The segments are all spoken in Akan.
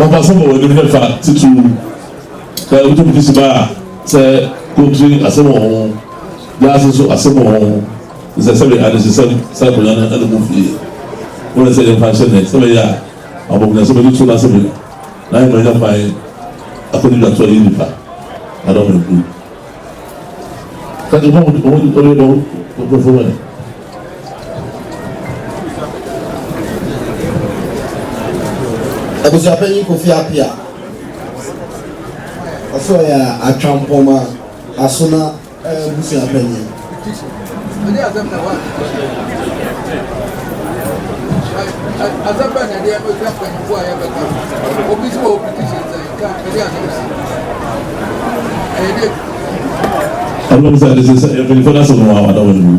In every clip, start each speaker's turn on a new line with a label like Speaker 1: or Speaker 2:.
Speaker 1: Wɔmfa asɛm wɔ w'anim ne fa titiriw. Sɛ wotumi de si ba a, sɛ kontiri asɛm wɔ ho, gyaase nso asɛm wɔ ho, te sɛ sɛbe adehyesɛm sɛ akonnwa no ne mo fie. Wone sɛ yɛmfa nhyɛ nnɛ sɛ ɛbɛyɛ a abɔbɔnyasɛm bɛgye to n'asɛm na ayɛ ma anya kwan akɔdi dwatoa yi nipa na dɔm nku. Ka kyerɛ wɔn wɔn wɔn wɔn nkurɔfoɔ wɔn.
Speaker 2: Abusuapanyin Kofi Appiah, ɔsɛ ɔyɛ Atwampɔma Asona abusuapanyin.
Speaker 1: Ɔno sɛ ɛde sɛ mpanyinfoɔ no asɛm no wa ɔda wɔn mu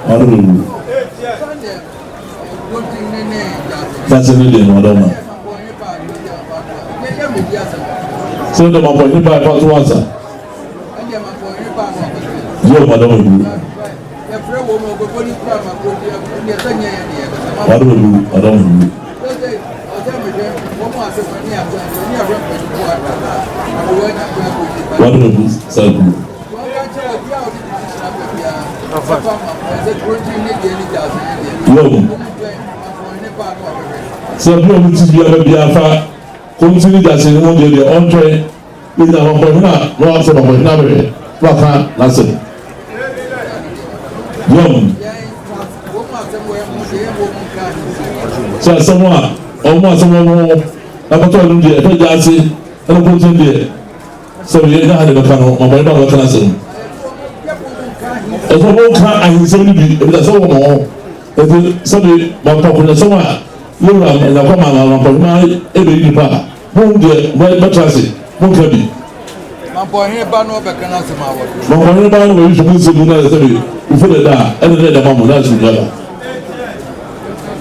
Speaker 1: ɔda wɔn mu sase no deɛ no ɔda wɔn sɛ ɔda wɔn akɔ nipa ɛfa to asa yɛ ɔda wɔn mu ɔda wɔn mu ɔda wɔn mu. Wɔde bɛbu saa kuo. Yom. Sɛ bi a ɔmo ti biara biara fa kɔnti ne gyase ne ho deɛ deɛ ɔntwɛn yɛnya mampɔhene a na wasɛ mampɔhene abɛhwɛ na waka n'asɛm. Yom. Sɛ asɛm a ɔmo asɛm ɔmo ho ɛkɔtɔ ɛno deɛ ɛfɛ gyaase ɛna kɔnti deɛ sɛ yɛ nya ha de bɛka no mampɔhene ba bɛka n'asɛm. Ɛsɛ ɔmo nka ahensɛm no bi ebisa sɛ wɔn ho eti sɛbi mampɔhene a yɛwura nyakɔ ma mampɔhene ɛbɛyi nipa a mo deɛ bɛtra ase mo nka bi.
Speaker 3: Mampɔhene ba no ɔbɛka n'asɛm a wɔde.
Speaker 1: Mampɔhene ba no wɔyi hwɛ mu nsɛm mu na sɛbi nfo de da ɛna ne da ma mo na asum yaba.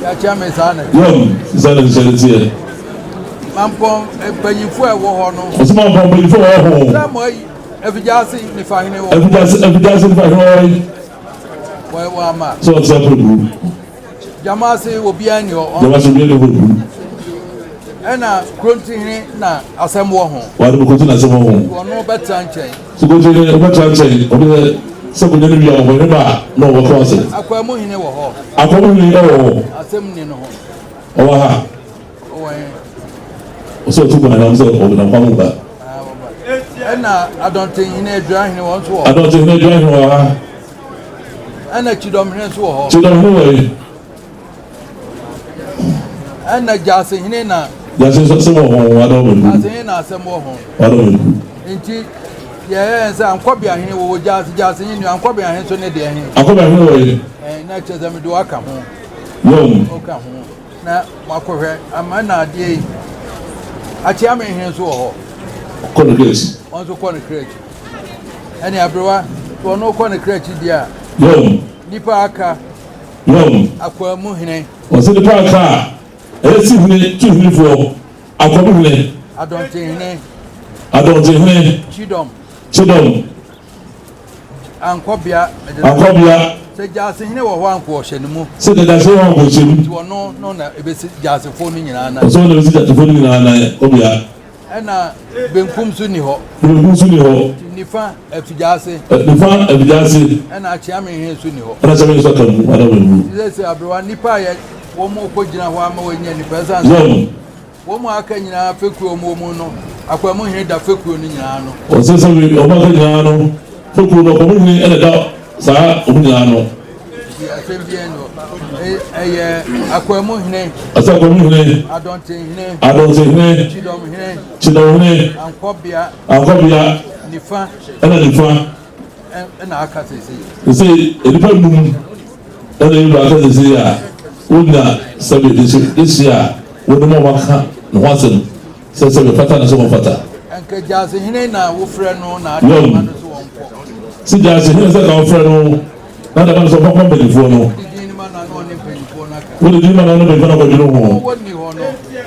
Speaker 3: Yɛakyia me saa na.
Speaker 1: Yɔm sisa na nhyɛ ne teɛ.
Speaker 3: Mampɔn mpanyinfoɔ a ɛwɔ hɔ no.
Speaker 1: Ɔsɛ mampɔn mpanyinfoɔ a ɛwɔ hɔ.
Speaker 3: Sɛ mo ayi Afigyaase nifa hene wɔ.
Speaker 1: Afigyaase Afigyaase nifa hene wɔ yi.
Speaker 3: Wɔ wɔ ama.
Speaker 1: Sɛ ɔte apɛ bu.
Speaker 3: Gyamaase obiara ni hɔ.
Speaker 1: Gyamaase obiara ni hɔ bu.
Speaker 3: Ɛna Kurontihene na asɛm wɔ ho.
Speaker 1: Wɔde mo konti na asɛm wɔ ho.
Speaker 3: Ɔno bɛtena nkyɛn.
Speaker 1: So konti ne ɔbɛtena nkyɛn ɔde sɛ sɛ konti no wia ɔbɔ ne ba na ɔbɛkɔ ase.
Speaker 3: Akwamu hene wɔ hɔ.
Speaker 1: Akwamu hene ɛwɔ hɔ.
Speaker 3: Asɛm ni no ho.
Speaker 1: Ɔwɔ ha.
Speaker 3: Ɔwɔ he.
Speaker 1: Ɔsɛ ɔtu kwan nam sɛ ɔbɛnam kwan mu ba.
Speaker 3: Ɛna Adɔntenhene Aduahene wɔn nso wɔ hɔ.
Speaker 1: Adɔntenhene Aduahene wɔ ha.
Speaker 3: Ɛna Kyidɔmhene nso wɔ hɔ.
Speaker 1: Kyidɔmhene wɔ yi.
Speaker 3: Ɛna Gyasehene na.
Speaker 1: Gyase nso asɛm wɔ ho wadɔ mɛ bu.
Speaker 3: Gyasehene na asɛm wɔ ho.
Speaker 1: Wadɔ mɛ bu.
Speaker 3: Nti yɛyɛ sɛ Ankɔbeahene wɔ wɔ Gyase Gyasehene nua Ankɔbeahene nso ne deɛ he.
Speaker 1: Ankɔbeahene wɔ yi.
Speaker 3: Ɛn na kyerɛ sɛ mede waka ho.
Speaker 1: Yɔm.
Speaker 3: Ɔka ho na makɔhwɛ ama na adeɛ yi. Akyeame hene nso wɔ hɔ.
Speaker 1: Kɔ ne kra akyi.
Speaker 3: Wɔn nso kɔ ne kra akyi. Ɛne aberewa sɛ ɔno kɔ ne kra akyi deɛ a.
Speaker 1: Yɔm.
Speaker 3: Nipa aka.
Speaker 1: Yɔm.
Speaker 3: Akwamu hene.
Speaker 1: Ɔsɛ nipa aka a ɛyɛ si hene tu henefoɔ akwamu hene.
Speaker 3: Adɔntenhene.
Speaker 1: Adɔntenhene.
Speaker 3: Kyidɔm.
Speaker 1: Kyidɔm.
Speaker 3: Ankɔbea.
Speaker 1: Ankɔbea.
Speaker 3: Sɛ Gyasehene wɔ hɔ anko ɔhyɛ ne mu.
Speaker 1: Sɛ Gyasehene wɔ hɔ anko ɔhyɛ mu.
Speaker 3: Nti ɔno no na ebesi Gyasefoɔ no nyinaa nan.
Speaker 1: Ɔsɛ ɔno na ebesi Gyasefoɔ no nyinaa nan ɔbea.
Speaker 3: Ɛna benkum nso ni hɔ.
Speaker 1: Benkum nso ni hɔ.
Speaker 3: Nti nifa Afigyaase.
Speaker 1: Nifa Afigyaase.
Speaker 3: Ɛna Akyeamehene nso ni hɔ.
Speaker 1: Ɛna Akyeamehene nso aka mu ada wɔn mu.
Speaker 3: Nti sɛ sɛ aberewa nipa a yɛ wɔn kɔ gyina hɔ ama wɔanya nipa ɛsan sɛ.
Speaker 1: Yɔm.
Speaker 3: Wɔn a aka nyinaa fekuo wɔn mu no, Akwamu hene da fekuo no nyinaa ano.
Speaker 1: Ɔsɛ sɛ wɔn aka nyinaa no, fekuo no Akwamu hene na ɛda saa wɔn nyinaa ano.
Speaker 3: Nti asɛm biara nni hɔ. Ɛyɛ Akwamu hene.
Speaker 1: Ɔsɛ Akwamu hene.
Speaker 3: Adɔnten hene.
Speaker 1: Adɔnten hene.
Speaker 3: Kyidɔm hene.
Speaker 1: Kyidɔm hene.
Speaker 3: Ankɔbea.
Speaker 1: Ankɔbea.
Speaker 3: Nifa.
Speaker 1: Ɛna nifa.
Speaker 3: Ɛna aka sese.
Speaker 1: Sese nnipa num ɛna ewura aka sese a wonya sɛbi de hyia a wɔn mu a wɔaka ne ho asɛm sɛ sɛbi fata na sɛ wɔn fata.
Speaker 3: Nka Gyasehene na wofrɛ no na adama no so wɔn kɔ.
Speaker 1: Si Gyasehene sɛ ka wofrɛ no na adama no so wɔn kɔ mpanyinfoɔ no.
Speaker 3: Wode din ma na ɔne mpanyinfoɔ no aka.
Speaker 1: Wode din ma na ɔne mpanyinfoɔ no akɔdwene ho.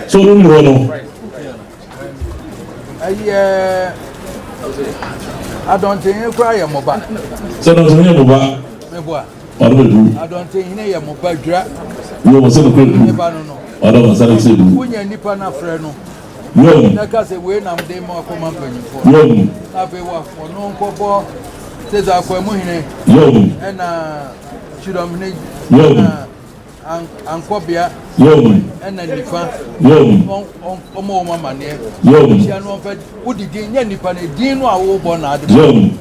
Speaker 3: So
Speaker 1: wɔn ni hɔ no.
Speaker 3: Ɛyɛ Adɔntenhene koraa yɛ mo ba.
Speaker 1: Sɛ Adɔntenhene yɛ mo ba.
Speaker 3: Meboa.
Speaker 1: Ɔno bɛ du.
Speaker 3: Adɔntenhene yɛ mo ba dwira.
Speaker 1: Yɛ wɔn sɛ nokura du.
Speaker 3: Ne ba no no.
Speaker 1: Ɔno wɔn sɛ ne sɛ du.
Speaker 3: Wonya nipa no afrɛ no.
Speaker 1: Yom.
Speaker 3: Na ka sɛ wei na mede ma akɔma mpanyinfoɔ.
Speaker 1: Yom.
Speaker 3: Na afei wa ɔno nkɔbɔ sɛ Akwamu hene.
Speaker 1: Yom.
Speaker 3: Ɛna Kyidɔm hene.
Speaker 1: Yom.
Speaker 3: Ɛna Ankɔbea.
Speaker 1: Yom.
Speaker 3: Ɛna Nifa.
Speaker 1: Yom.
Speaker 3: Ɔmɔ wɔn amaneɛ.
Speaker 1: Yom.
Speaker 3: Hyia no ɔmfɛ wodi din nyɛ nipa no din no a wobɔ na ade.
Speaker 1: Yom.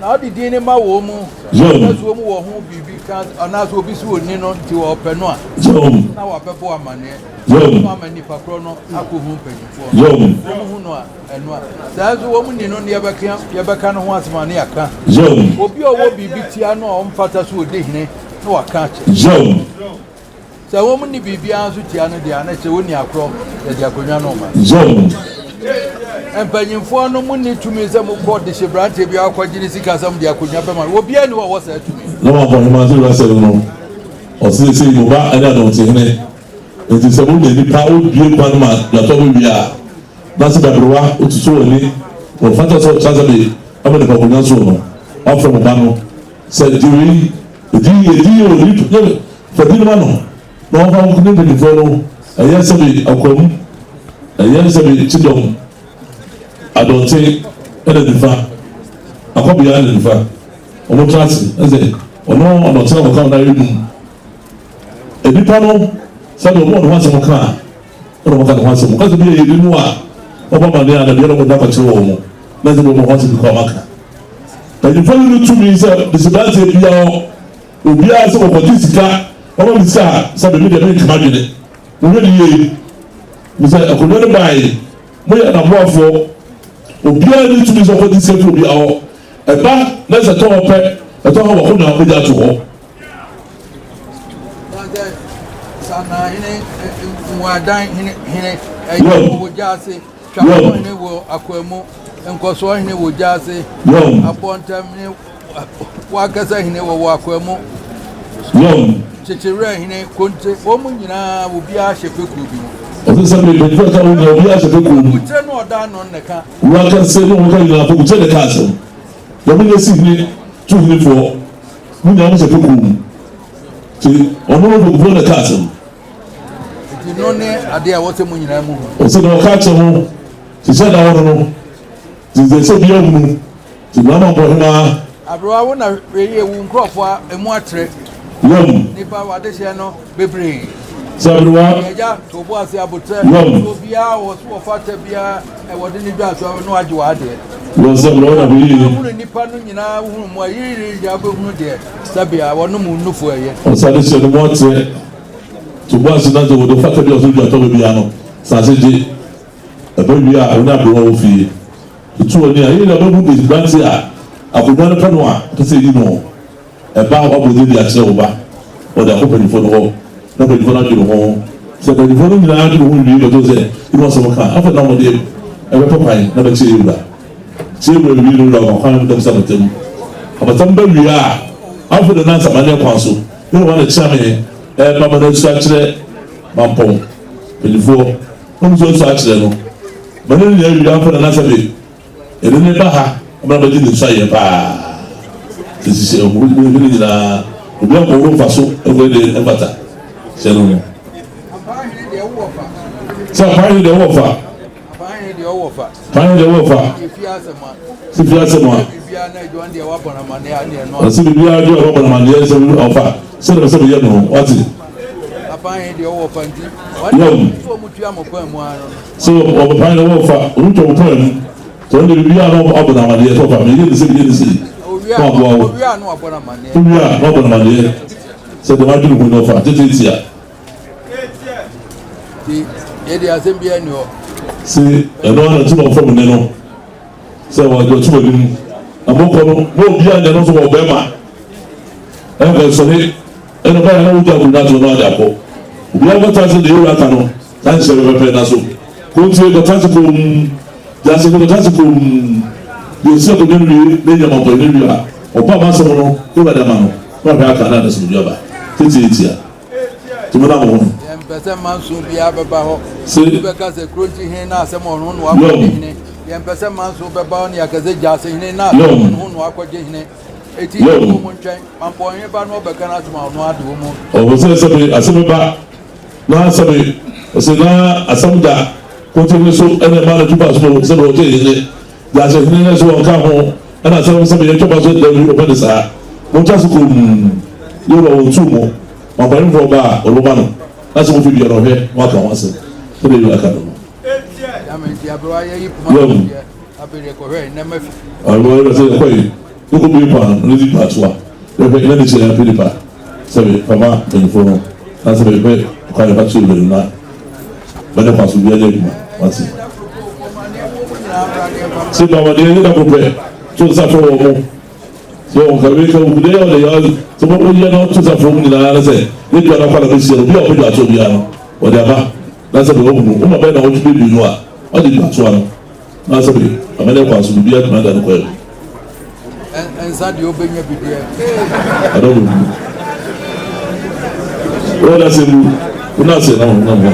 Speaker 3: Na ɔde din no ma wɔn mu.
Speaker 1: Yom.
Speaker 3: Na so wɔn wɔ ho biribi ka anaasɛ obi so onni no nti ɔpɛ no a.
Speaker 1: Yom.
Speaker 3: Na wabɛbɔ amaneɛ.
Speaker 1: Yom.
Speaker 3: Na ama nipa korɔ no akɔhu mpanyinfoɔ.
Speaker 1: Yom.
Speaker 3: Wɔn hu no a ɛno a. Saa nso wɔn ni no ne yɛbɛka yɛbɛka no ho asɛm a ne yɛaka.
Speaker 1: Yom.
Speaker 3: Obi a ɔwɔ biribi tia no a ɔmfata so ɔdi hene na waka akyerɛ.
Speaker 1: Yom.
Speaker 3: Sɛ wɔn nni biribiara nso tia no deɛ a, na kyerɛ wɔnni akorɔ, yɛde akonnwa no ma.
Speaker 1: Zom.
Speaker 3: Mpanyinfoɔ no mo nni tumi sɛ mokɔ dehyeberanteɛ bi akɔgye ne sika sɛ mode akonnwa bɛma no. Obiara nni hɔ a ɔwɔ saa tumi.
Speaker 1: Na wɔabɔ hema sɛ wiase no no, ɔse sɛ mo ba ne adɔntehene, enti sɛ monya nnipa wobue kwan ma dwatɔ bɛwie a, na sɛ daberewa wototo w'ani na ɔfata sɛ ɔtra sɛ de ama nipa akonnwa so no, wafrɛ mo ba no sɛ gye wei, ɛdi ɛdi wɔ ne Fa bi ma no na ɔmfa nko ne mpanyimfoɔ no, ɛyɛ sɛbe Akwam, ɛyɛ sɛbe Kyidɔm, Adɔnte ɛna Nifa, Akɔbea ɛna Nifa. Wɔn tra ase ɛsɛ ɔno Adɔnte na wɔka wɔn ayɛ num. Nnipa no sɛbe wɔn wɔn ho asɛm ka a, ɛna wɔn ka ne ho asɛm. Wɔka sɛ bi yɛ yɛ mu a, wɔbɔ amaneɛ a na deɛ na wɔn akɔkyerɛ wɔn mo. Na sɛ wɔn ho asɛm bi kɔ a wɔaka. Mpanyimfoɔ no no tumi sɛ desiberanteɛ biara Obiara sɛ ɔkɔgye sika ɔma me sika a sɛ me deɛ menka m'adwene. Monhwɛ no yie. Mesɛ akonnwa no bae, moyɛ n'aboafoɔ. Obiara nni tumi sɛ ɔkɔgye sika firi obiara hɔ. Ɛba na sɛ ɛtɔ hɔ pɛ, ɛtɔ hɔ a w'akonnwa wogya ato hɔ.
Speaker 3: Sanahene, Mmuadan hene, hene, ɛyɛ wɔ gya ase. Twafo hene wɔ Akwamu, Nkɔsoɔ hene wɔ Gyaase, Abɔntam hene Wakasa hene wɔ wɔ Akwamu, Kyekyewerɛ hene Konte, wɔn mu nyinaa obiara hyɛ fekuo bi mu.
Speaker 1: Ɔsɛ sɛ mpanyinfoɔ ɛka wɔn nyinaa obiara hyɛ fekuo mu.
Speaker 3: Fokukyerɛ no ɔda ano ne ka.
Speaker 1: Wakasa ne wɔn ka nyinaa fokukyerɛ ne ka asɛm. Wɔn nyɛ si hene tu henefoɔ mo nyinaa mo hyɛ fekuo mu. Ti ɔno no fokufoɔ na ka asɛm.
Speaker 3: Enti no ne adeɛ a ɛwɔ sɛ mo nyinaa mu hu.
Speaker 1: Ɔsɛ na ɔka kyerɛ ho te sɛ da hɔ no no, te sɛ sɛ obiara hunu, te na ama ɔhemaa.
Speaker 3: Aberewa, wo na hwɛ yie, wo nkurɔfoɔ a emu atrɛ.
Speaker 1: Yam.
Speaker 3: Nnipa w'adehyeɛ no bebree.
Speaker 1: Sɛ aberewa.
Speaker 3: Agya, to bo ase abotrɛ.
Speaker 1: Yam.
Speaker 3: Obiara wɔ so wɔfata biara, wɔde ne dwa so na wagye w'adeɛ.
Speaker 1: Wɔ sɛ aberewa na hwɛ yie.
Speaker 3: Wohunu nnipa no nyinaa, wohunu mu a yiri yiri wobɛhunu deɛ sɛbea wɔnom nufoɔ ɛyɛ.
Speaker 1: Ɔsɛ adehyeɛ no mu atrɛ. To bo ase na dze wo do fata bi a ɔsɛ dua tɔ baabi ano saase gye. Ɛba wie a, wo ne aberewa wɔ fie. Toto w'ani a, yɛn nyinaa bɛhu aberante a akonnwa no pɛ no a ɔpɛ sɛ eyi no. Ɛba a, woabɔ din de akyerɛ wo ba na ɔde akɔ mpanyimfoɔ no hɔ na mpanyimfoɔ no adwene ho. Sɛ mpanyimfoɔ no nyinaa dwene ho wie bɛto sɛ yi ho asɛm ka a, afei na wɔde ɛbɛpɛ kwan na bɛkyerɛ yɛn wura. Kyerɛ wura wie no wura ɔma kwan na bisa abatam. Abatam ba wie a, afei na nansa amanneɛ kwan so ne wɔn na kyerɛ me Ɛreba ma no asu akyerɛ mampɔn mpanyinfoɔ na ɔmo nso asu akyerɛ no ma ne nua awia mpo na na sɛbe yɛde ne ba ha ama no abɛgye ne nsu ayɛ paa sɛ sisi ɛho ne nyinaa obi ankɔhoro mfa so nkɔyɛ deɛ ɛmfata hyɛ no no sɛ apaa hene deɛ wowɔ fa
Speaker 3: Paanhene deɛ ɔwɔ fa.
Speaker 1: Paanhene deɛ ɔwɔ fa.
Speaker 3: Efi asɛm a.
Speaker 1: Sifi asɛm a.
Speaker 3: Biribiara na adwa deɛ wabɔ no amaneɛ a ne ɛno.
Speaker 1: Ɔsi biribiara deɛ wabɔ no amaneɛ sɛ ɔfa sɛ na sɛ meyɛ no wate.
Speaker 3: Apaanhene deɛ ɔwɔ fa nti.
Speaker 1: Yam.
Speaker 3: Sɛ ɔmo tua mo kwan mu ara no.
Speaker 1: Sɛ ɔbɔ paanhene ɔwɔ fa ɔmo tua mo kwan mu. Sɛ ɔno deɛ biribiara na ɔbɔ no amaneɛ sɛ ɔfa meyɛ ne sɛ meyɛ ne sɛ.
Speaker 3: Owia owia na wabɔ no amaneɛ.
Speaker 1: Owia na wabɔ no amaneɛ sɛ deɛ wadwene ho na ɔfa tete tia.
Speaker 3: Nti yɛ deɛ asɛm biara nni hɔ.
Speaker 1: Se ɛno ara na nti na ɔfrɛ mo nnɛ no, sɛ wɔde ɔto mo anim, na mokɔ no, mo obiara nyɛ no nso wɔ ɔbarima, ɛnkɔ nsɔre, ɛna ɔbaeɛ na wogya akonnwa ato no ade akɔ. Obiara nkɔtena ase deɛ owura ka no, saa nhyehyɛe pɛpɛpɛ na so. Kontie kɔtena ase komm, gyase kɔtena ase komm, deɛ ɔsi akonnwa no wie na enya mampɔn no wie a, ɔba a m'asɛm no, Awurade ama no, na wahwɛ aka na n'asomdwoe aba. Tetiatia. Nti mo na mo ho.
Speaker 3: Yɛmpɛ sɛ manso biara bɛba hɔ.
Speaker 1: Se.
Speaker 3: Obi bɛka sɛ Kuronti hene na asɛm ɔno na wakɔgye hene. Yɛmpɛ sɛ manso bɛba hɔ ne yɛaka sɛ Gyase hene na asɛm ɔno na wakɔgye hene. Eti yɛn mo ntwɛn. Mampɔn hene ba no ɔbɛka n'asɛm a ɔno ade wɔ mu.
Speaker 1: Ɔwɔ sɛ sɛbe asɛm ba na sɛbe ɔsɛ na asɛm da. Kote no so ɛna ɛma no tupa so sɛ ɔgye hene. Gyaase hene no so ɔnka ho ɛna sɛ sɛ yɛtwa ba so dɛm ɔpɛ ne saa. Montwa so komm. Yɛwura wɔn tu mo. Ɔmpanimfoɔ ba a ɔbɛma no na sɛ wofi bia no ɔhwɛ na waka ho asɛm. Sɛdeɛ yɛwura aka no no. Yam. Ɔno yɛ sɛ yɛkɔ yi yɛkɔ bie kwan no ne di paatoa yɛhwɛ yɛn de kyerɛ yɛn nipa sɛbi fama mpanyinfoɔ no na sɛbi yɛhwɛ kwan yɛfa kyerɛ wura no na bɛne kwan so biara nyɛ adwuma wate. Sɛ bama deɛ yɛ dako pɛ to nsa frɛ wɔn mo sɛ wɔn ka wei ka wo deɛ ɔde yɛ sɛ wɔn yɛ no to nsa frɛ wɔn nyinaa ne sɛ yɛ dua no akɔ na bɛhyia no obi a ɔpɛ dwa ato biara no wɔde aba na sɛbi wɔn mu wɔn ma bɛyɛ na wɔtwe bɛbi no a ɔde dwa atoa no. Na sɛ bi amene kwan so biribi atumi ada no kwan mu.
Speaker 3: Nsa deɛ ɔbɛnya bi deɛ.
Speaker 1: Ada wɔ mu. Wɔn ase mu. Wɔn ase na wɔn nam hɔ.